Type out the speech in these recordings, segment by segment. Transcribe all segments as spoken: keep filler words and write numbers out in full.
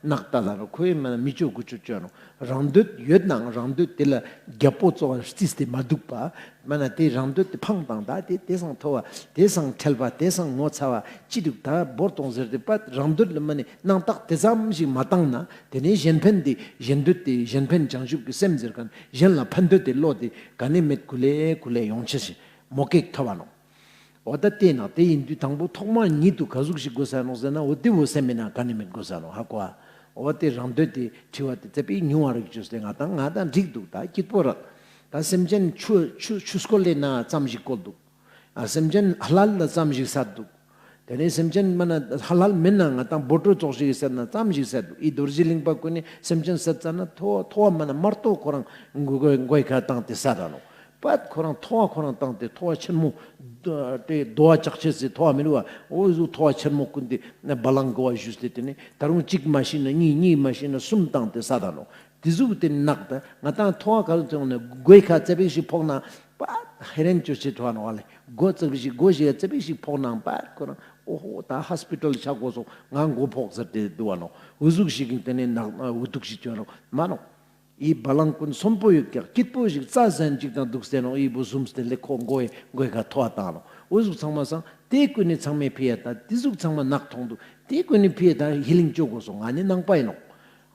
ནག་ཏ་ལ་རོ་ཁོའི་མ་ན་མི་ཅོ་དགུ་ཅོ་ཅོ་ནོ། རང་འདོད་ཡོད་ནའང་རང་འདོད་དེ་ལ་རྒྱལ་པོ་གཙོ་བོ་རྩིས་ཏེ་མ་འདུག་པ། མ་ན་དེ་རང་འདོད་དེ་ཕང་བཏང་ད་དེ་དེ་སང་མཐོ་བ་དེ་སང་ཁྲེལ་བ་དེ་སང་ངོ་ཚ་བ་ཅི་འདུག་ད་བོར་གཏོང་ཟེར་ཏེ་པ་རང་འདོད་ལ་མ་ནི་སྣང་བཏགས་དེ་ཙམ་ཞིག་མ་བཏང་ན། དེ་ནས་གཞན་ཕན་དེ་གཞན་འདོད་དེ་གཞན་ཕན་བྱང་ཆུབ་ཀྱི་སེམས་ཟེར་མཁན་གཞན་ལ་ཕན་འདོད་དེ་བློ་དེ་ག་ནས་མེད་ཀུ་ལེ་ཀུ་ལེ་ཡོང་ཆེ་ཞིག་མོ་ཀེག་ཐོབ་བ་ནོ། འོ་ད་དེ་ན་དེ་ཡིན་དུས་དང་པོ་ཐོག་མ་ཉིད་དུ་ག་ཟུག་ཞིག་དགོས་ས་ནོག་ཟེར་ན། འོ་དེ་བོ་སེམས་མེད་ན་ག་ནས་མེད་དགོས་ས་ནོག་ཧ་གོ་ཨ། འོ་དེ་རང་འདོད་དེ་དྲི་བ་དེ་ཙེ་པིག་ཉུང་བ་རིག་ཅོས་ཏེ་ང་དང་ང་དང་འགྲིག་འདུག་ད་སྐྱིད་པོ་རག་ད་སེམས་ཅན་ཆུ་ཆུ་ཆུ་སྐོལ་ལེ་ན་ཙམ་ཞིག་བཀོལ་འདུག་ཨ་སེམས་ཅན་ཧ་ལལ་ལ་ཙམ་ཞིག་སད་འདུག་དེ་ནས་སེམས་ཅན་མ་ན་ཧ་ལལ་མིན་ན་ང་དང་བོ་ཊོ་ཙོགས་ཤིག་སད་ན་ཙམ་ཞིག་སད་འདུག་ཨི་རྡོ་རྗེ་གླིང་པ་ཀུན་ནི་སེམས་ཅན་སད་ཙ་ན་མཐོ་མཐོ་བ་མ་ན་མར་ཏོ་ཁོ་རང་མགོ་མགོའི་ཁ་བཏང་སྟེ་སད་ད་ནོ། པད་ཁོ་རང་མཐོ་བ་ཁོ་རང་བཏང་སྟེ་མཐོ་བ་ཆེན་མོ་དེ་རྡོ་བ་ལྕགས་ཆེ་སི་མཐོ་བ་མི་རུ་བ་འོ་ཟུག་མཐོ་བ་ཆེན་མོ་ཀུན་ཏེ་ན་བ་ལང་གོ་བ་ཞུས་ཏེ་དེ་ནས་ད་རུང་གཅིག་མ་ཤི་ན་གཉིས་གཉིས་མ་ཤི་ན་གསུམ་བཏང་སྟེ་སད་ད་ནོ། དེ་ཟུག་དེ་ནག་ད་ང་དང་མཐོ་བ་ག་རུ་བཏང་ན་མགོའི་ཁ་ཙེ་པིག་ཞིག་ཕོག་ན་པད་ཧེ་རན་ཅོ་ཆེ་མཐོ་བ་ནོ་བ་ལེ། མགོ་ཙེ་པིག་ཞིག་མགོ་ཞིག་ཙེ་པིག་ཞིག་ཕོག་ན་པད་ཁོ་རང་འོ་ཧོ་ད་ཧོས་པི་ཊལ་ཆ་དགོས་སོང་ང་མགོ་ཕོག་ཟེར་ཏེ་འདུག་བ་ནོ། འུ་ཟུག་ཞིག་དེ་ནས་ནག་འུ་ཐུག་ཞིག་ཅོ་ནོ་མ་ནོ། ཨི་བ་ལང་ཀུན་གསོན་པོ་ཡོད་ཀྱག་སྐྱིད་པོ་ཞིག་རྩྭ་ཟན་ཅིག་དང་འདུག་སྟེ་ནོ། ཨི་བོ་ཟུམ་སྟེ་ལེ་ཁོ་མགོའི་མགོའི་ཁ་མཐོ་བ་བཏང་ནོ། འུ་ཟུག་ཚང་མ་སང་དེ་ཀུན་ནི་ཚང་མའི་ཕི་ཡ་ད་དེ་ཟུག་ཚང་མ་ནག་མཐོང་འདུག་དེ་ཀུན་ནི་ཕི་ཡ་ད་ཧི་ལིང་ཅོ་དགོས་སོང་ང་ནི་ནང་པ་ཡིན་ནོ།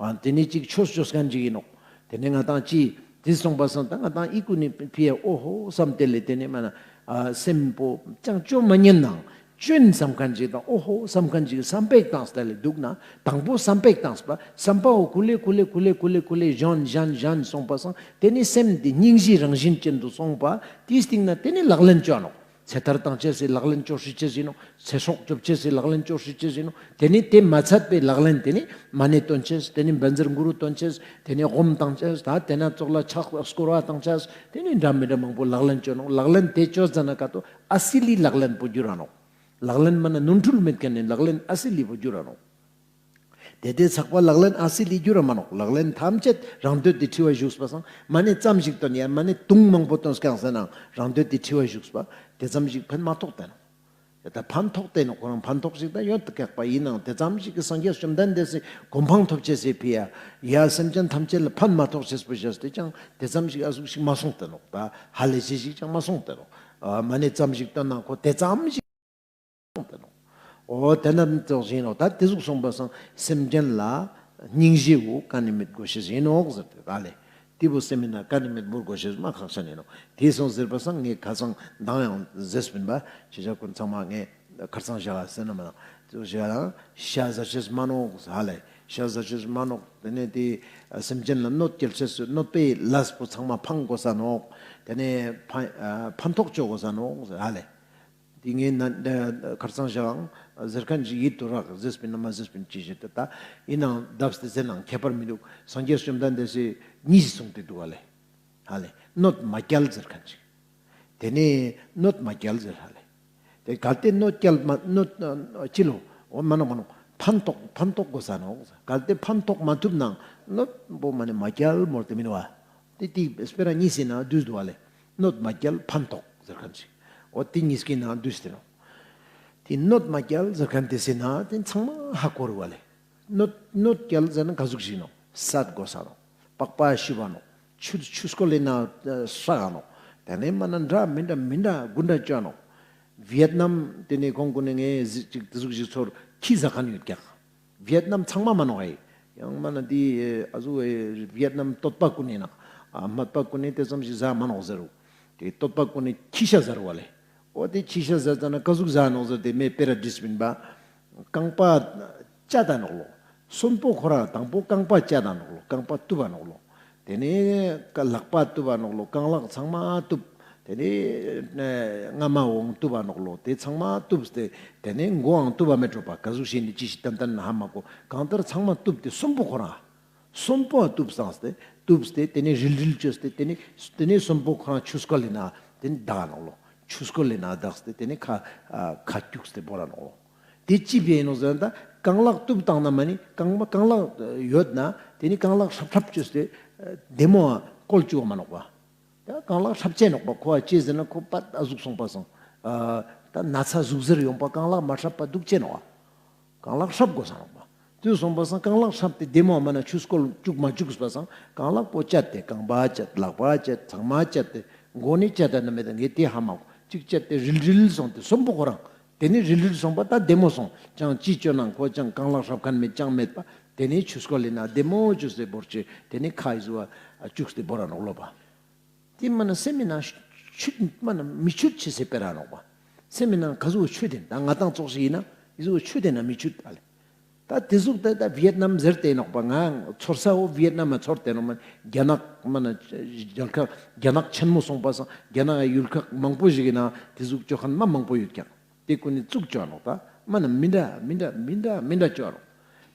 ཨ་དེ་ནི་ཅིག་ཆོས་ཅོ་མཁན་ཅིག་ཡིན་ནོ། དེ་ནི་ང་དང་ཅི་དེ་སོང་པ་སང་ད་ང་དང་ཨི་ཀུན་ནི་ཕི་ཡ་འོ་ཧོ་བསམ་སྟེ་ལེ་དེ་ནི་མ་ན་ཨ་སེམས་པོ་ཅང་ཅོ་མ་ཉན་ནང་ཅོན་བསམ་མཁན་ཅིག་དང་འོ་ཧོ་བསམ་མཁན་ཅིག་བསམ་པེག་བཏང་སྟེ་ལེ་འདུག་ན། དང་པོ་བསམ་པེག་བཏང་སྤ་བསམ་པའོ་ཀུ་ལེ་ཀུ་ལེ་ཀུ་ལེ་ཀུ་ལེ་ཀུ་ལེ་གཞན་གཞན་གཞན་སོང་པ་སང་དེ་ནི་སེམས་དེ་སྙིང་རྗེའི་རང་བཞིན་ཅན་དུ་སོང་པ་དེའི་སྟེང་ན་དེ་ནི་ལག་ལེན་ཅོ་ནོ། ཚེ་ཐར་བཏང་ཅེས་སི་ལག་ལེན་ཅོ་ཧྲི་ཅེས་ཡིན་ནོ། ཚེ་སྲོག་སྐྱོབ་ཅེས་སི་ལག་ལེན་ཅོ་ཧྲི་ཅེས་ཡིན་ནོ། དེ་ནི་དེ་མ་ཚད་པའི་ལག་ལེན་དེ་ནི་མ་ཎི་འདོན་ཅེས་དེ་ནི་བཛྲ་གུ་རུ་འདོན་ཅེས་དེ་ནི་ཧོམ་བཏང་ཅེས་ད་དེ་ན་ཙོགས་ལ་ཕྱག་སྐོར་བ་བཏང་ཅེས་དེ་ནི་འདྲ་མི་འདྲ་མང་པོ་ལག་ལེན་ཅོ་ནོ། ལག་ལེན་དེ་ཅོ་ཙ་ན་ཀ་ཏོ་ཨ་སི་ལི་ལག་ལེན་པོ་འགྱུར་ར་ནོ། ལག་ལེན་མ་ན་ནོར་འཁྲུལ་མེད་མཁན་ནི་ལག་ལེན་ཨ་སི་ལི་པོ་འགྱུར་ར་ནོ། དེ་དེ་ཚགས་པ་ལག་ལེན་ཨ་སི་ལི་འགྱུར་ར་མ་ནོག་ལག་ལེན་ཐམས་ཅད་རང་འདོད་དེ་འཁྲི་བ་ཞུགས་པ་སང་མ་ཎི་ཙམ་ཞིག་འདོན་ཡ་མ་ཎི་དུང་མང་པོ་འདོན་སྐྱང་ཟེར་ནའང་རང་འདོད་དེ་འཁྲི་བ་ཞུགས་པ་དེ་ཙམ་ཞིག་ཕན་མ་ཐོགས་ཏེ་ནོག་ད་ཕན་ཐོགས་ཏེ་ནོག་ཁོ་རང་ཕན་ཐོགས་ཞིག་ད་ཡོད་དུ་ཀྱག་པ་ཡིན་ནའང་དེ་ཙམ་ཞིག་གི་སངས་རྒྱས་བཅོམ་ལྡན་འདས་སི་གོ་འཕང་ཐོབ་ཅེས་སི་ཕི་ཡ་ཡ་སེམས་ཅན་ཐམས་ཅད་ལ་ཕན་མ་ཐོགས་ཅེས་པོ་བྱས་ཏེ་ཅང་དེ་ཙམ་ཞིག་ཨ་ཟུག་ཞིག་མ་སོང་སྟེ་ནོག་ད་ཧ་ལས་ཅེས་ཞིག་ཅང་མ་སོང་སྟེ་ནོག་ཨ་མ་ཎི་ཙམ་ཞིག་འདོན་ནའང་ཁོ་དེ་ཙམ་ཞིག་འོ་དེ་ན་ཙོགས་ཡིན་ནོག་ད་དེ་ཟུག་སོང་པ་སང་སེམས་ཅན་ལ་སྙིང་རྗེ་བོ་ག་ནི་མེད་དགོས་ཤེས་ཡིན་ནོག་ཟེར་ཏེ་ད་ལེ། དེ་བོ་སེམས་མེད་ན་ག་ནི་མེད་བོར་དགོས་ཤེས་མ་ཁག་ཆེན་ཡིན་ནོག་དེ་སོང་ཟེར་པ་སང་ངས་ཁ་སང་མདང་ཡང་ཟེར་སྤིན་པ་ཁྱེད་ཅག་ཀུན་ཚང་མ་ངས་ཁར་སང་བཞག་ཟེར་ན་མ་ན་ཙོགས་བཞག་ལ་ཤ་ཟ་ཤེས་མ་ནོག་ཧ་ལེ། ཤ་ཟ་ཤེས་མ་ནོག་དེ་ནས་དེ་སེམས་ཅན་ལ་གནོད་སྐྱེལ་ཤེས་གནོད་པའི་ལས་པོ་ཚང་མ་ཕང་དགོས་ས་ནོག་དེ་ནས་ཕན་ཕན་ཐོགས་ཅོ་དགོས་ས་ནོག་ཧ་ལེ། དེ་ངས་ན་ཁར་སང་ཞག་ཟེར་མཁན་ཞིག་ཡིད་དུ་རག་ཟེར་སྤིན་ན་མ་ཟེར་སྤིན་ཅི་ཞིག་ད་ཡིན་ནའང་བརྡབས་ཏེ་ཟེར་ནའང་ཁྱད་པར་མི་འདུག་སངས་རྒྱས་བཅོམ་ལྡན་འདས་སི་གཉིས་ཤིག་གསུངས་ཏེ་འདུག་ཧ་ལེ། ཧ་ལེ་གནོད་མ་སྐྱལ་ཟེར་མཁན་ཞིག་དེ་ནས་གནོད་མ་སྐྱལ་ཟེར་ཧ་ལེ། དེ་གལ་ཏེ་གནོད་སྐྱལ་མ་གནོད་ཅི་ལོ། འོ་མ་ནོག་མ་ནོག་ཕན་ཐོགས་ཕན་ཐོགས་དགོས་ས་ནོག་གལ་ཏེ་ཕན་ཐོགས་མ་ཐུབ་ནའང་གནོད་པོ་མ་ནི་མ་སྐྱལ་མོལ་ཏེ་མིན་བ། དེ་དེ་སྤེ་ར་གཉིས་སི་ནང་བསྡུས་འདུག་བ་ལེ། གནོད་མ་སྐྱལ་ཕན་ཐོགས་ཟེར་མཁན་ཞིག་འོ་དེ་གཉིས་ཀྱི་ནང་བསྡུས་ཏེ་ནོག་དེ་གནོད་མ་སྐྱལ་ཟེར་མཁན་དེ་སི་ནང་དེ་ཚང་མ་ཧ་གོ་རུ་བ་ལེ། གནོད་གནོད་སྐྱལ་ཟེར་ན་ག་ཟུག་ཞིག་ནོག་སད་དགོས་ས་ནོག་པགས་པ་བཤུ་བ་ནོག་ཆུ་ཆུ་སྐོལ་ལེ་ནང་སྲ་ག་ནོག་དེ་ནས་མ་ན་འདྲ་མི་འདྲ་མི་འདྲ་དགུ་འདྲ་བཅོ་ནོག་ཝི་ཡེད་ནམ་དེ་ནས་གོང་ཀུན་ནས་ངས་ཅིག་དེ་ཟུག་ཞིག་ཚོར་ཁྱི་ཟ་མཁན་ཡོད་ཀྱག་ཝི་ཡེད་ནམ་ཚང་མ་མ་ནོག་ཨེ། ཡང་མ་ན་དེ་ཨ་ཟུག་ཨེ་ཝི་ཡེད་ནམ་སྟོད་པ་ཀུན་ནས་ན་ཨ་སྨད་པ་ཀུན་ནས་དེ་ཙམ་ཞིག་ཟ་མ་ནོག་ཟེར་རུ། དེ་སྟོད་པ་ཀུན་ནས་ཁྱི་ཤ་ཟ་རུ་བ་ལེ། འོ་དེ་ཁྱི་ཤ་ཟ་ཙ་ན་ག་ཟུག་ཟ་ནོག་ཟེར་ཏེ་མེ་སྤེ་ར་བྲིས་པིན་པ། རྐང་པ་བཅད་ད་ནོག་ལོ། གསོན་པོ་ཁོ་རང་དང་པོ་རྐང་པ་བཅད་ད་ནོག་ལོ། རྐང་པ་གཏུབ་པ་ནོག་ལོ། དེ་ནས་ལག་པ་གཏུབ་པ་ནོག་ལོ། རྐང་ལག་ཚང་མ་གཏུབ། དེ་ནས་རྔ་མ་འོང་གཏུབ་པ་ནོག་ལོ། དེ་ཚང་མ་གཏུབ་སྟེ་དེ་ནས་མགོའང་གཏུབ་པ་མེད་འགྲོ་པ་ག་ཟུག་ཞིག་ནི་ཅི་ཞིག་ཏན་ཏན་ཧ་མ་གོ་གང་ལྟར་ཚང་མ་གཏུབ་སྟེ་གསོན་པོ་ཁོ་རང་། གསོན་པོ་གཏུབ་སངས་ཏེ་གཏུབ་སྟེ་དེ་ནས་རིལ་རིལ་བཅོས་ཏེ་དེ་ནས་དེ་ནས་གསོན་པོ་ཁོ་རང་ཆུ་སྐོལ་ལེ་ན་དེ་ནས་བདག་ནོག་ལོ། ཆུ་སྐོལ་ལེ་ན་བདག་སྟེ་དེ་ནས་ཁ་ཨ་ཁ་སྐྱུགས་ཏེ་བོར་ར་ནོག་ལོ། དེ་ཅི་ཕི་ཡིན་ནོག་ཟེར་ན་ད་རྐང་ལག་གཏུབ་བཏང་ན་མ་ནི་རྐང་པ་རྐང་ལག་ཡོད་ན་དེ་ནི་རྐང་ལག་ཧྲབ་ཧྲབ་བཅོས་ཏེ་བདེ་མོ་བཀོལ་བཅུག་མ་ནོག་པ། ད་རྐང་ལག་ཧྲབ་ཅེས་ནོག་པ་ཁོ་ཨ་ཅི་ཟེར་ན་ཁོ་པད་ཨ་ཟུག་སོང་པ་སང་ཨ་ད་ན་ཚ་ཟུག་གཟེར་ཡོང་པ་རྐང་ལག་མ་ཧྲབ་པ་འདུག་ཅེས་ནོག་པ། རྐང་ལག་ཧྲབ་དགོས་ས་ནོག་པ། དུས་སོང་པ་སང་རྐང་ལག་སྲབ་སྟེ་བདེ་མོ་མ་ན་ཆུ་སྐོལ་བཅུག་མ་བཅུག་པ་སང་རྐང་ལག་པོ་བཅད་དེ་རྐང་པ་བཅད་ལག་པ་བཅད་ཚང་མ་བཅད་དེ་མགོ་ནི་བཅད་དེ་ན་མེད་ངས་དེ་ཧ་མ་གོ་གཅིག་བཅད་དེ་རིལ་རིལ་སོང་སྟེ་གསོན་པོ་ཁོ་རང་དེ་ནི་རིལ་རིལ་སོང་པ་ད་བདེ་མོ་སོང་ཅང་ཅི་བཅོས་ནང་ཁོ་ཅང་རྐང་ལག་སྲབ་མཁན་མེད་ཅང་མེད་པ་དེ་ནི་ཆུ་སྐོལ་ལི་ན་བདེ་མོ་བཅུག་སྟེ་བོར་ཅེ་དེ་ནི་ཁ་ཡི་ཟུ་བ་བཅུག་སྟེ་བོར་ར་ནོག་ལོ་པ། དེ་མ་ན་སེམས་མི་ནང་ཆུད་མ་ན་མི་ཆུད་ཆེ་སེ་སྤེ་ར་ནོག་པ། སེམས་མི་ནང་ག་ཟུག་ཆུད་དེན་ད་ང་དང་ཙོགས་ཤིག་ཡིན་ན་ཡི་ཟུག་ཆུད་དེན་ན་མི་ཆུད་ཨ་ལེ། ད་དེ་ཟུག་ད་ད་ཝི་ཡེད་ནམ་ཟེར་ཏེ་ནོག་པ་ང་ཚོར་ས་བོ་ཝི་ཡེད་ནམ་མ་ཚོར་ཏེ་ནོག་མ་རྒྱ་ནག་མ་ན་རྒྱལ་ཁབ་རྒྱ་ནག་ཆེན་མོ་སོང་པ་སང་རྒྱ་ནག་ཡུལ་ཁག་མང་པོ་ཞིག་ཡིན་ན་དེ་ཟུག་བཅོ་མཁན་མ་མང་པོ་ཡོད་ཀྱང་། དེ་ཀུན་ནི་བཙུགས་བཅོ་ནོག་ད་མ་ན་མི་འདྲ་མི་འདྲ་མི་འདྲ་མི་འདྲ་བཅོ་ནོག་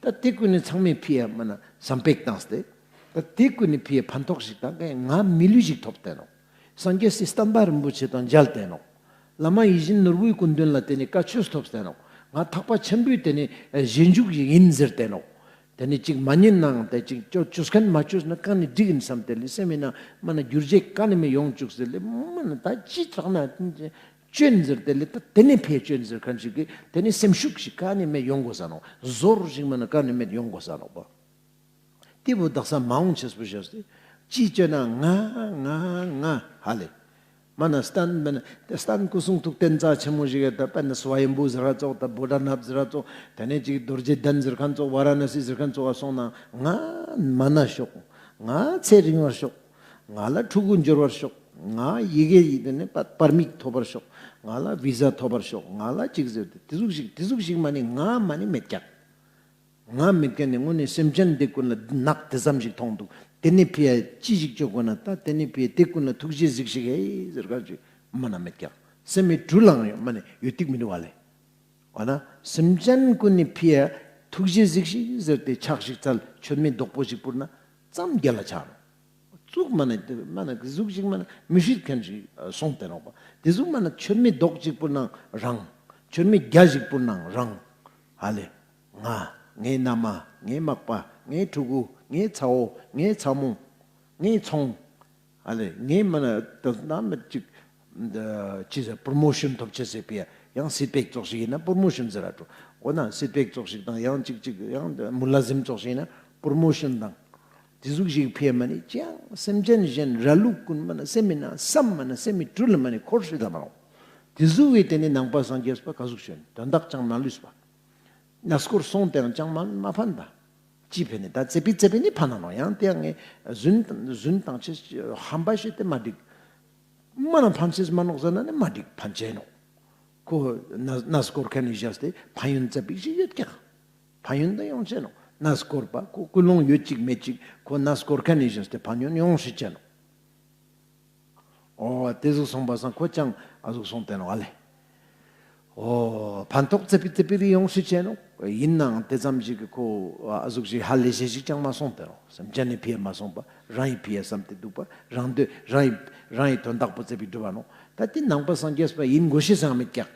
ད་དེ་ཀུན་ནི་ཚང་མའི་ཕི་ཡ་མ་ན་བསམ་པེག་བཏང་སྟེ། ད་དེ་ཀུན་ནི་ཕི་ཡ་ཕན་ཐོགས་ཤིག་དང་ང་མི་ལུས་ཤིག་ཐོབ་སྟེ་ནོག་སངས་རྒྱས་སི་བསྟན་པ་རིན་པོ་ཆེ་དང་མཇལ་ཏེ་ནོག་བླ་མ་ཡིད་བཞིན་ནོར་བུའི་སྐུ་མདུན་ལ་དེ་ནི་བཀའ་ཆོས་ཐོབ་སྟེ་ནོག་ང་ཐེག་པ་ཆེན་པོའི་དེ་ནི་རྗེས་འཇུག་ཞིག་ཡིན་ཟེར་ཏེ་ནོག་དེ་ནི་གཅིག་མ་ཉན་ནའང་དེ་གཅིག་བཅོ་བཅོས་མཁན་མ་བཅོས་ན་གང་ནི་འགྲིག་ཡིན་བསམ་དེ་ལས་སེམས་མི་ནང་མ་ན་འགྱུར་བྱེད་གང་ནི་མི་ཡོང་བཅུག་ཟེར་ལས་མ་ན་ད་ཅི་དྲག་ན་བཅོན་ཟེར་དེ་ལས་ད་དེ་ནི་ཕི་ཡ་བཅོན་ཟེར་མཁན་ཞིག་གི་དེ་ནི་སེམས་ཤུགས་ཤིག་གང་ནི་མེད་ཡོང་དགོས་ས་ནོག་ཟོར་ཞིག་མ་ན་གང་ནི་མེད་ཡོང་དགོས་ས་ནོག་པ། དེ་བོ་དག་ས་མ་འོང་ཆེས་པོ་བཞག་སྟེ། ཅི་བཅོས་ན་ང་ང་ང་ཧ་ལེ། མ་ན་སྟན་མ་ན་སྟན་སྐུ་གསུང་ཐུགས་རྟེན་རྩ་ཆེན་མོ་ཞིག་ཡོད་ད་པ་ན་སུ་བ་ཡན་པུ་ཟེར་ར་ཙོགས་ད་བོ་ཌ་ནཱཐ་ཟེར་ར་ཙོགས་དེ་ནས་ཅིག་རྡོ་རྗེ་གདན་ཟེར་མཁན་ཙོགས་ཝ་ར་ཎ་སི་ཟེར་མཁན་ཙོགས་ལ་སོང་ན་ང་མ་ན་ཤོག་ང་ཚེ་རིང་བར་ཤོག་ང་ལ་ཕྲུ་གུ་འབྱོར་བར་ཤོག་ང་ཡི་གེ་ཡི་དེ་ནས་པ་པར་མིཊ་ཐོབ་པར་ཤོག་ང་ལ་བི་ཟ་ཐོབ་པར་ཤོག་ང་ལ་ཅིག་ཟེར་ཏེ་དེ་ཟུག་ཞིག་དེ་ཟུག་ཞིག་མ་ནི་ང་མ་ནི་མེད་ཀྱག་ང་མེད་མཁན་ནི་དངོས་ནས་སེམས་ཅན་འདི་ཀུན་ལ་ནག་དེ་ཙམ་ཞིག་མཐོང་འདུག་དེ་ནི་ཕི་ཡ་ཅི་ཞིག་བཅོ་དགོས་ན་ད་དེ་ནི་ཕི་ཡ་དེ་ཀུན་ལ་ཐུགས་རྗེ་གཟིགས་ཤིག་ཧེ་ཟེར་ག་ཅིག་མ་ན་མེད་ཀྱག་སེམས་མི་གྲུལ་ལང་ཡོད་མ་ནི་ཡོད་ཏིག་མི་འདུག་བ་ལེ། འོ་ན་སེམས་ཅན་ཀུན་ནི་ཕི་ཡ་ཐུགས་རྗེ་གཟིགས་ཤིག་ཟེར་ཏེ་ཕྱག་ཞིག་བཙལ་མཆོད་མེ་རྡོག་པོ་ཞིག་ཕུལ་ན་ཙམ་རྒྱལ་ལ་ཆགས་ནོག་ཙུག་མ་ན་མ་ན་གཟུགས་ཞིག་མ་ན་མི་ཤེས་མཁན་ཞིག་སོང་སྟེ་ནོག་པ། དེ་ཟུག་མ་ན་མཆོད་མེ་རྡོག་ཅིག་ཕུལ་ནའང་རང་། མཆོད་མེ་བརྒྱ་ཞིག་ཕུལ་ནའང་རང་། ཧ་ལེ། ང་། ངའི་མནའ་མ། ངའི་མག་པ། ངའི་ཕྲུ་གུ། ངའི་ཚ་བོ། ངའི་ཚ་མོ། ངའི་ཚོང་། ཧ་ལེ། ངའི་མ་ན་དོ་ན་མི་ཅིག་ཅི་ཟེར་པྲོ་མོ་ཤོན་ཐོབ་ཅེས་ཟེར་པའི་ཡང་སིད་པེག་ཙོགས་ཤིག་ཡིན་ན་པྲོ་མོ་ཤོན་ཟེར་ར་འགྲོ། འོ་ན་སིད་པེག་ཙོགས་ཤིག་དང་ཡང་ཅིག་ཅིག་ཡང་མུ་ལ་ཟིམ་ཙོགས་ཤིག་ཡིན་ན་པྲོ་མོ་ཤོན་དང་། དེ་ཟུག་ཞིག་ཕི་ཡ་མ་ནི་ཅང་སེམས་ཅན་གཞན་ར་ལུག་ཀུན་མ་ན་སེམས་མི་ནང་བསམ་མ་ན་སེམས་མི་གྲུལ་མ་ནི་འཁོར་ཧྲི་ད་མ་རུང་། དེ་ཟུག་གི་དེ་ནི་ནང་པ་སངས་རྒྱས་པ་ག་ཟུག་ཤོད་དོན་དག་ཅང་མ་ལུས་པ། གནས་སྐོར་སོང་སྟེ་ཡང་ཅང་མ་མ་ཕན་ད། ཅི་ཕན་ནི་ད་ཙེ་པི་ཙེ་པི་ནི་ཕན་ན་ནོག་ཡང་དེ་ཡང་ངས་རྫུན་རྫུན་བཏང་ཅེས་ཧམ་པ་བཤད་དེ་མ་འགྲིག་མ་ན་ཕན་ཅེས་མ་ནོག་ཟེར་ན་ནི་མ་འགྲིག་ཕན་ཅེས་ནོག་ཁོ་གནས་གནས་སྐོར་མཁན་ནི་བཞག་སྟེ་ཕན་ཡོན་ཙ་པིག་ཞིག་ཡོད་ཀྱག་ཕན་ཡོན་ད་ཡོང་ཅེས་ནོག་གནས་སྐོར་པ་ཁོ་ཀུན་སློང་ཡོད་ཅིག་མེད་ཅིག་ཁོ་གནས་སྐོར་མཁན་ནི་བཞག་སྟེ་ཕན་ཡོན་ཡོང་ཤེས་ཅེས་ནོག་འོ་དེ་ཟུག་སོང་པ་སང་ཁོ་ཅང་ཨ་ཟུག་སོང་སྟེ་ནོག་ཨ་ལེ། འོ་ཕན་ཐོགས་ཙ་པིག་ཙ་པིག་རེ་ཡོང་ཤེས་ཅེས་ནོག་ཡིན་ནའང་དེ་ཙམ་ཞིག་གི་ཁོ་ཨ་ཟུག་ཞིག་ཧ་ལས་ཤེས་ཞིག་ཅང་མ་སོང་སྟེ་ནོག་སེམས་ཅན་ནི་ཕི་ཡ་མ་སོང་པ་རང་ཡི་ཕི་ཡ་བསམ་སྟེ་འདུག་པ་རང་འདོད་རང་ཡི་རང་ཡི་དོན་དག་པོ་ཙ་པིག་སྒྲུབ་པ་ནོག་ད་དེ་ནང་པ་སངས་རྒྱས་པ་ཡིན་དགོས་ཤེས་སང་མེད་ཀྱག་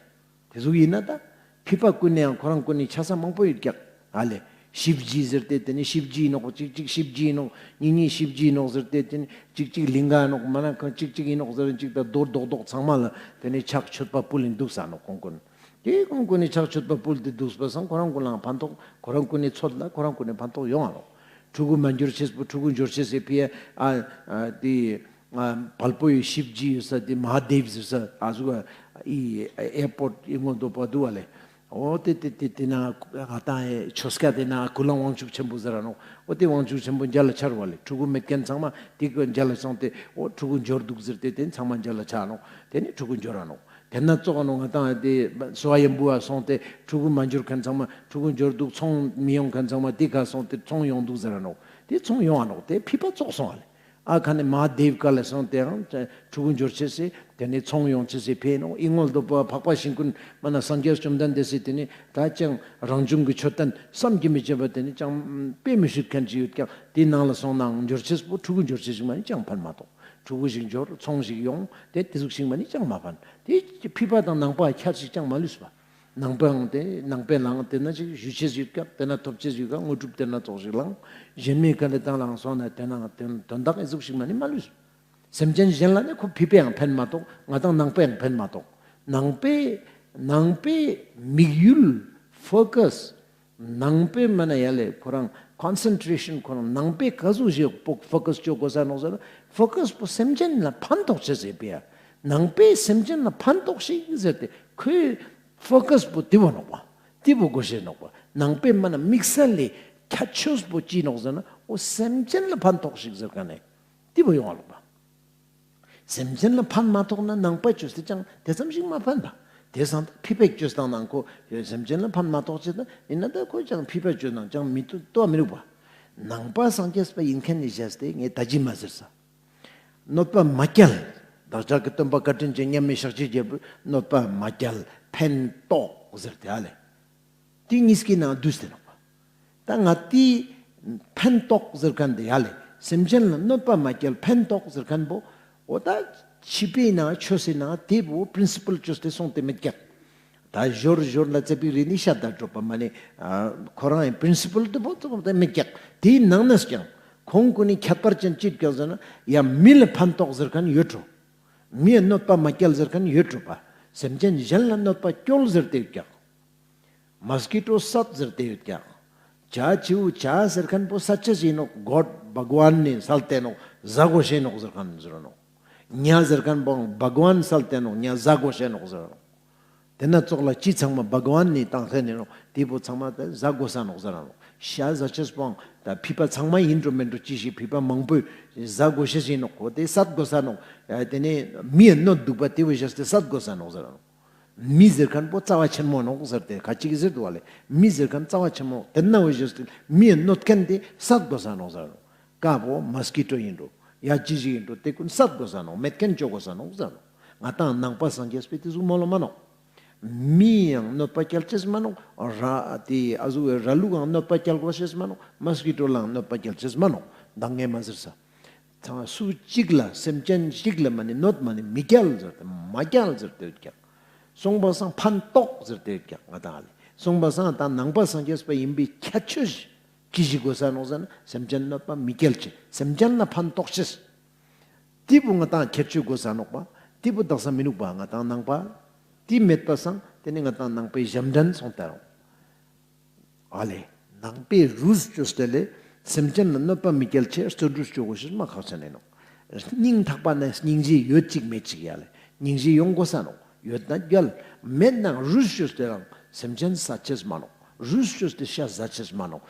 དེ་ཟུག་ཡིན་ན་ད་ཕི་པ་ཀུན་ནི་ཡང་ཁོ་རང་ཀུན་ནི་ཆ་ས་མང་པོ་ཡོད་ཀྱག་ཨ་ལེ། ཤིབ་ཇི་ཟེར་ཏེ་དེ་ནི་ཤིབ་ཇི་ཡིན་ནོག་གཅིག་གཅིག་ཤིབ་ཇི་ཡིན་ནོག་གཉིས་གཉིས་ཤིབ་ཇི་ཡིན་ནོག་ཟེར་ཏེ་དེ་ནི་གཅིག་གཅིག་ལིང་ག་ཡིན་ནོག་མ་ན་གང་གཅིག་གཅིག་ཡིན་ནོག་ཟེར་གཅིག་ད་རྡོ་རྡོག་རྡོག་ཚང་མ་ལ་དེ་ནི་ཕྱག་མཆོད་པ་ཕུལ་ཡིན་འདུག་ས་ནོག་ཁོང་ཀུན། དེ་ཁོང་ཀུན་ནི་ཕྱག་མཆོད་པ་ཕུལ་ཏེ་འདུག་པ་སང་ཁོ་རང་ཀུན་ལའང་ཕན་ཐོགས་ཁོ་རང་ཀུན་ནི་ཚོད་ལ་ཁོ་རང་ཀུན་ནི་ཕན་ཐོགས་ཡོང་ང་ནོག་ཕྲུ་གུ་མ་འབྱོར་ཅེས་པོ་ཕྲུ་གུ་འབྱོར་ཅེས་སི་ཕི་ཡ་ཨ་ཨ་དེ། བལ་པོ་ཡི་ཤིབ་ཇི་ཡོད་ས་དེ་མ་ཧཱ་དེབ་ཟེར་ས་ཨ་ཟུག་ཨི་ཨེར་པོར་ཡི་ངོ་དོ་པ་འདུག་བ་ལེ། འོ་དེ་དེ་དེ་དེ་ན་ང་ཏང་ཡི་ཆོས་སྐལ་དེ་ན་ཀུན་ལེགས་དབང་ཕྱུག་ཆེན་པོ་ཟེར་ར་ནོག་འོ་དེ་དབང་ཕྱུག་ཆེན་པོ་མཇལ་ལ་ཆར་བ་ལེ། ཕྲུ་གུ་མེད་མཁན་ཚང་མ་དེ་ཀུན་མཇལ་ལ་སོང་སྟེ་འོ་ཕྲུ་གུ་འབྱོར་འདུག་ཟེར་ཏེ་དེ་ཚང་མ་མཇལ་ལ་ཆ་ནོག་དེ་ནི་ཕྲུ་གུ་འབྱོར་ར་ནོག་དེ་ན་ཙོགས་ནོ་ང་ཏང་དེ་སོ་བ་ཡན་པུ་བ་སོང་སྟེ་ཕྲུ་གུ་མ་འབྱོར་མཁན་ཚང་མ་ཕྲུ་གུ་འབྱོར་འདུག་ཚོང་མི་ཡོང་མཁན་ཚང་མ་དེ་ཁ་སོང་སྟེ་ཚོང་ཡོང་འདུག་ཟེར་ར་ནོག་དེ་ཚོང་ཡོང་ང་ནོག་དེ་ཕི་པ་ཙོགས་སོང་བ་ལེ། ཨ་ཁ་ནི་མ་ཧཱ་དེབ་ཀ་ལ་སོང་སྟེའང་ཕྲུ་གུ་འབྱོར་ཅེས་སི་དེ་ནི་ཚོང་ཡོང་ཅེས་སི་ཕི་ཡ་ནོག་ཨི་ངོ་དོ་པ་འཕགས་པ་ཤིང་ཀུན་མ་ན་སངས་རྒྱས་བཅོམ་ལྡན་འདས་སི་དེ་ནི་ད་ཅང་རང་བྱུང་གི་མཆོད་རྟེན་བསམ་གྱིས་མི་ཁྱབ་པ་དེ་ནི་ཅང་དཔེ་མི་སྲིད་མཁན་ཅིག་ཡོད་ཀྱང་དེའི་ནང་ལ་སོང་ནའང་འབྱོར་ཅེས་པོ་ཕྲུ་གུ་འབྱོར་ཅེས་ཤིག་མ་ནི་ཅང་ཕན་མ་ཐོགས། ཕྲུ་གུ་ཞིག་འབྱོར་ཚོང་ཞིག་ཡོང་དེ་དེ་ཟུག་ཤིག་མ་ནི་ཅང་མ་ཕན། དེ་ཕི་པ་དང་ནང་པ་ཁྱད་ཞིག་ཅང་མ་ལུས་པ། ནང་པའང་དེ་ནང་པའི་ལའང་དེ་ན་ཅིག་ཞུ་ཅེས་ཡོད་ཀྱག་དེ་ན་ཐོབ་ཅེས་ཡོད་ཀྱག་དངོས་གྲུབ་དེ་ན་ཙོགས་ཤིག་ལའང་གཞན་མའི་ཁ་ལ་དང་ལའང་སོང་ན་དེ་ན་དོན་དག་ཨི་ཟུག་ཤིག་མ་ནི་མ་ལུས། སེམས་ཅན་གཞན་ལ་ནི་ཁོ་ཕི་པའང་ཕན་མ་ཐོགས། ང་དང་ནང་པའང་ཕན་མ་ཐོགས། ནང་པའི་ནང་པའི་དམིགས་ཡུལ་ཕོ་ཀས་ ནང་པའི་མ་ན་ཡ་ལེ་ཁོ་རང་ཀོན་སེན་ཊྲེ་ཤན་ཁོ་རང་ནང་པའི་ག་ཟུག་ཞིག་པོ་ཕོ་ཀས་ཅོ་དགོས་ས་ནོག་ཟེར་ན་ཕོ་ཀས་པོ་སེམས་ཅན་ལ་ཕན་ཐོགས་ཅེས་ཟེར་པ་ཡ། ནང་པའི་སེམས་ཅན་ལ་ཕན་ཐོགས་ཤིག་ཟེར་ཏེ་ཁོའི་ཕོ་ཀས་པོ་དེ་བོ་ནོག་པ། དེ་བོ་དགོས་ཤེས་ནོག་པ། ནང་པའི་མ་ན་དམིགས་བསལ་ལས་ཁྱད་ཆོས་པོ་ཅི་ནོག་ཟེར་ན་འོ་སེམས་ཅན་ལ་ཕན་ཐོགས་ཤིག་ཟེར་མཁན་ནི་དེ་བོ་ཡོང་བ་ལོག་པ། སེམས་ཅན་ལ་ཕན་མ་ཐོགས་ན་ནང་པ་ཅོས་ཏེ་ཅང་དེ་ཙམ་ཞིག་མ་ཕན་པ། དེ་སང་ད་ཕི་པ་ཅོས་དང་ནང་ཁོ་སེམས་ཅན་ལ་ཕན་མ་ཐོགས་ཅེས་ད་ཡིན་ན་ད་ཁོ་ཅང་ཕི་པ་ཅོས་དང་ཅང་མི་ཏོ་མི་རུག་པ། ནང་པ་སངས་རྒྱས་པ་ཡིན་མཁན་ནི་བཞག་སྟེ་ངས་ད་ཅི་མ་ཟེར་ས། གནོད་པ་མ་བསྐྱལ། བདག་ཅག་གི་སྟོན་པ་བཀའ་དྲིན་ཅན་མཉམ་མེད་ཤཱཀྱའི་རྒྱལ་པོས་གནོད་པ་མ་བསྐྱལ་ཕན་ཐོགས་ཟེར་ཏེ་ཨ་ལེ། དེ་གཉིས་ཀྱི་ནང་བསྡུས་ཏེ་ནོག་པ། ད་ང་དེ་ཕན་ཐོགས་ཟེར་མཁན་དེ་ཡ་ལེ། སེམས་ཅན་ལ་གནོད་པ་མ་བསྐྱལ་ཕན་ཐོགས་ཟེར་མཁན་པོ། འོ་ད་ཕྱི་པའི་ནང་ཆོས་སི་ནང་དེ་བོ་པྲིན་སི་པལ་ཅོས་ཏེ་སོང་སྟེ་མི་བསྐྱལ། ད་ཞོར་ཞོར་ལ་ཙ་པིག་རེ་ནི་ཤ་ད་གྲོད་པ་མ་ནི་ཁོ་རང་ཡི་པྲིན་སི་པལ་དེ་བོ་ཙམ་དེ་མི་བསྐྱལ། དེའི་ནང་ནས་ཀྱང་ཁོང་ཀུན་ནི་ཁྱད་པར་ཅན་ཅི་བསྐྱལ་ཟེར་ན་ཡ་མི་ལ་ཕན་ཐོགས་ཟེར་མཁན་ཡོད་འགྲོ། མི་ཡ་གནོད་པ་མ་བསྐྱལ་ཟེར་མཁན་ཡོད་འགྲོ་པ། སེམས་ཅན་གཞན་ལ་གནོད་པ་བསྐྱལ་ཟེར་ཏེ་ཡོད་ཀྱག་མོས་ཀི་ཊོ་སད་ཟེར་ཏེ་ཡོད་ཀྱག་བྱ་བྱིའུ་བྱ་ཟེར་མཁན་པོ་སད་ཅེས་ཡིན་ནོག་གོཌ་བྷ་ག་ཝན་ནི་སལ་ཏེ་ནོག་ཟ་དགོས་ཤེས་ནོག་ཟེར་མཁན་ཟེར་ནོག་ཉ་ཟེར་མཁན་པོ་བྷ་ག་ཝན་སལ་ཏེ་ནོག་ཉ་ཟ་དགོས་ཤེས་ནོག་ཟེར་ནོག་དེ་ན་ཙོགས་ལ་ཅི་ཚང་མ་བྷ་ག་ཝན་ནི་བཏང་ཁན་ནི་ནོག་དེ་པོ་ཚང་མ་ད་ཟ་དགོས་ས་ནོག་ཟེར་ནོག་ཤ་ཟ་ཅེས་པོའང་ད་ཕི་པ་ཚང་མ་ཡིན་འགྲོ་མིན་འགྲོ་ཅི་ཞིག་ཕི་པ་མང་པོས་ཟ་དགོས་ཤེས་ཡིན་ནོག་འོ་དེ་སད་དགོས་ས་ནོག་ཡ་དེ་ནས་མི་ཡ་གནོད་འདུག་པ་དེ་བོ་བཞག་སྟེ་སད་དགོས་ས་ནོག་ཟེར་ནོག་མི་ཟེར་མཁན་པོ་རྩ་བ་ཆེན་མོ་ནོག་ཟེར་ཏེ་ཁ་ཅིག་གིས་ཟེར་འདུག་བ་ལེ། མི་ཟེར་མཁན་རྩ་བ་ཆེན་མོ་དེ་ན་བོ་བཞག་སྟེ་མི་ཡ་གནོད་མཁན་དེ་སད་དགོས་ས་ནོག་ཟེར་ནོག་ཀ་བོ་མོས་ཀི་ཊོ་ཡིན་འགྲོ། ཡ་ཅི་ཞིག་ཡིན་འགྲོ་དེ་ཀུན་སད་དགོས་ས་ནོག་མེད་མཁན་ཅོ་དགོས་ས་ནོག་ཟེར་ནོག་ང་དང་ནང་པ་སངས་རྒྱས་པའི་དེ་ཟུག་མོལ་ལོ་མ་ནོག་མི་ཡང་གནོད་པ་བསྐྱལ་ཅེས་མ་ནོག་ར་དེ་ཨ་ཟུག་ར་ལུག་ཡང་གནོད་པ་བསྐྱལ་དགོས་ཤེས་མ་ནོག་མོས་ཀི་ཊོ་ལའང་གནོད་པ་བསྐྱལ་ཅེས་མ་ནོག་མདང་ངས་མ་ཟེར་ས། ཚང་སུ་གཅིག་ལ་སེམས་ཅན་གཅིག་ལ་མ་ནི་གནོད་མ་ནི་མི་བསྐྱལ་ཟེར་ཏེ་མ་བསྐྱལ་ཟེར་ཏེ་ཡོད་ཀྱག་སོང་པ་སང་ཕན་ཐོགས་ཟེར་ཏེ་ཡོད་ཀྱག་ང་དང་ཨ་ལེ། སོང་པ་སང་ད་ནང་པ་སངས་རྒྱས་པ་ཡིན་པའི་ཁྱད་ཆོས་ཅི་ཞིག་དགོས་ས་ནོག་ཟེར་ན་སེམས་ཅན་གནོད་པ་མི་བསྐྱལ་ཅེས་སེམས་ཅན་ལ་ཕན་ཐོགས་ཅེས། དེ་བོ་ང་དང་ཁྱད་ཆོས་དགོས་ས་ནོག་པ། དེ་བོ་དག་ས་མི་ནུག་པ་ང་དང་ནང་པ། དེ་མེད་པ་སང་དེ་ནི་ང་དང་ནང་པའི་ཞབས་འདྲེན་སོང་ད་རུང་ཨ་ལེ། ནང་པའི་རུས་ཅོས་ཏེ་ལེ། སེམས་ཅན་ལ་གནོད་པ་མི་བསྐྱལ་ཅེས་རྩོད་རུས་ཅོ་དགོས་ཤེས་མ་ཁག་ཆེན་ཡིན་ནོག་སྙིང་ཐག་པ་ནས་སྙིང་རྗེ་ཡོད་ཅིག་མེད་ཅིག་ཡ་ལེ། སྙིང་རྗེ་ཡོང་དགོས་ས་ནོག་ཡོད་ན་རྒྱལ། མེད་ན་རུས་ཅོས་ཏེ་རང་སེམས་ཅན་ཟ་ཅེས་མ་ནོག་རུས་ཅོས་ཏེ་ཤ་ཟ་ཅེས་མ་ནོག